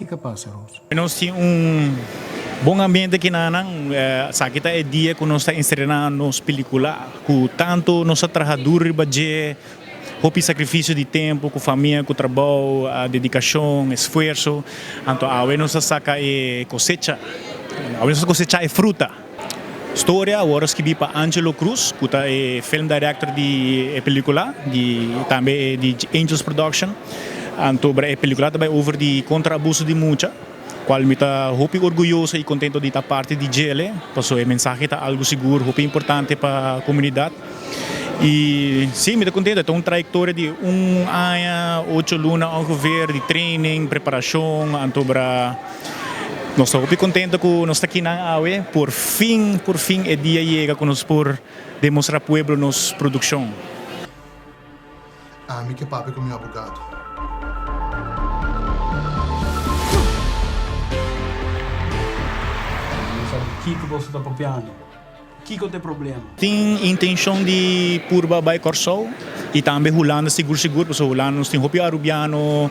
Kiko a pasa, Rose? Nos tin un bon ambiente aki na nan. Esaki ta e dia ku nos ta estrená nos pelikula ku tantu nos a traha duru riba dje, hopi sakrifisio di tempu ku famia, ku trabou, dedikashon, esfuerso. Anto awe nos a saka e kosecha, awe nos a kosechá e fruta. Storia a wòrdu skibí pa Angelo Cruz ku ta e film director di e pelikula, di tambe di Angels Production. Anto e pelikula ta bai over di kontra abuso di mucha, kual mi ta hopi orguyoso i kontento di ta parti di djele, pasobra e mensahe ta algu sigur hopi importante pa komunidat. I si, mi ta kontento, e ta un trayektoria di un aña, ocho luna ongeveer di training, preparashon, anto nos ta hopi kontento ku nos ta kinan awe, por fin, por fin e dia yega ku nos por demostra pueblo nos produkshon. Ami ke papia ku mi abogado. Mi sa di kiko boso ta papiando. Kiko ta e problema? Tin intencion di purba bay Corsou y tambe Hulanda sigur sigur pasobra Hulanda nos tin hopi Arubiano,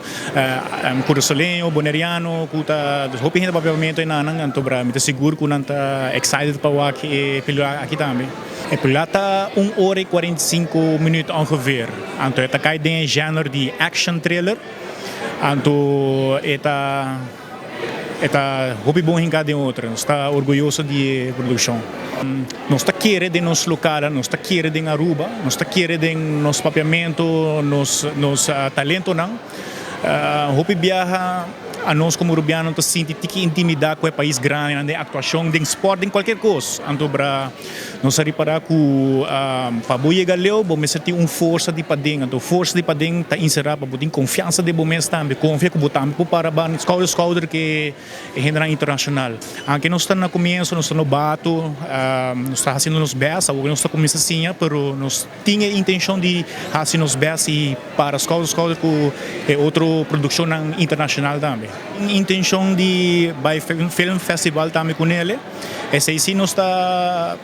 Curasoleño, Boneriano cu ta hopi hende papia papiamento enanan anto mi ta sigur cu nan ta excited pa wak e película aki tambe. E película ta un ora y 45 minuut ongeveer anto e ta cay den e genre di action thriller anto e ta. E ta hopi bon hinká den otro. Nos ta orguyoso di e produkshon. Nos ta kere den nos lokal, nos ta kere den Aruba, nos ta kere den nos papiamentu, nos nos talentonan. Hopi biaha anos komo Arubiano ta sinti tiki intimidá ku e pais grandinan den aktuashon, den spòrt, den kualkier kos. Anto bra nos a ripará ku pa bo yega leu bo mester tin un forsa di paden. Anto forsa di paden ta inserá pa bo tin konfiansa den bo mes tambe. Konfia ku bo tambe por para ban skouder skouder ku e hendenan internashonal. Anke nos ta na komienso, nos ta nobato, nos ta hasiendo nos bèst. Awor nos ta kuminsá siña, pero nos tin e intenshon di hasi nos bèst i para skouder skouder ku e otro produkshonnan internashonal tambe. Tin intenshon di bai film festival tambe ku nele. Esei si nos ta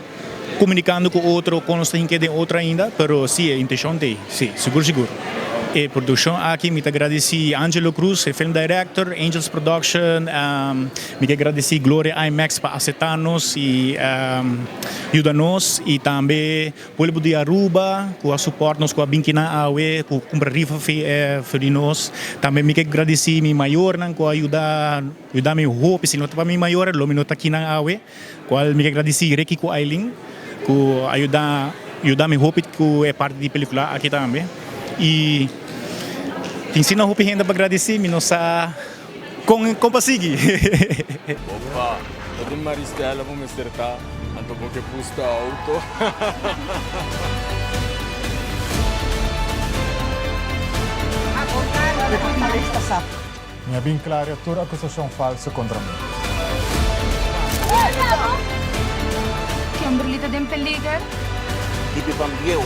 komunikando ku otro kon nos ta hinke den otro ainda, pero si e intenshon ta ei, si, sigur sigur. E produkshon aki mi ta gradisí Angelo Cruz, e film director, Angels Production, mi ke gradisí Gloria IMAX pa aseptá nos i yuda nos i tambe pueblo di Aruba ku a supòrt nos ku a bin kinan awe ku kumpra rifa for di nos. Tambe mi ke gradisí mi mayornan ku a yuda. Yuda mi hopi, si no ta pa mi mayor lo mi no ta kinan awe, cual mi ke gradisi Ricky cu Aileen cu a yuda yuda mi hopi cu e parti di pelicula aki tambe y tin sina hopi hende pa gradisi mi no sa con con pa sigui. Opa, ta den Maristella bo mester ta, anto bo ke buska auto. Mi a bin klaria tur akusashon falsu kontra mi. Kimberly ta den peliger. Di biban bieu.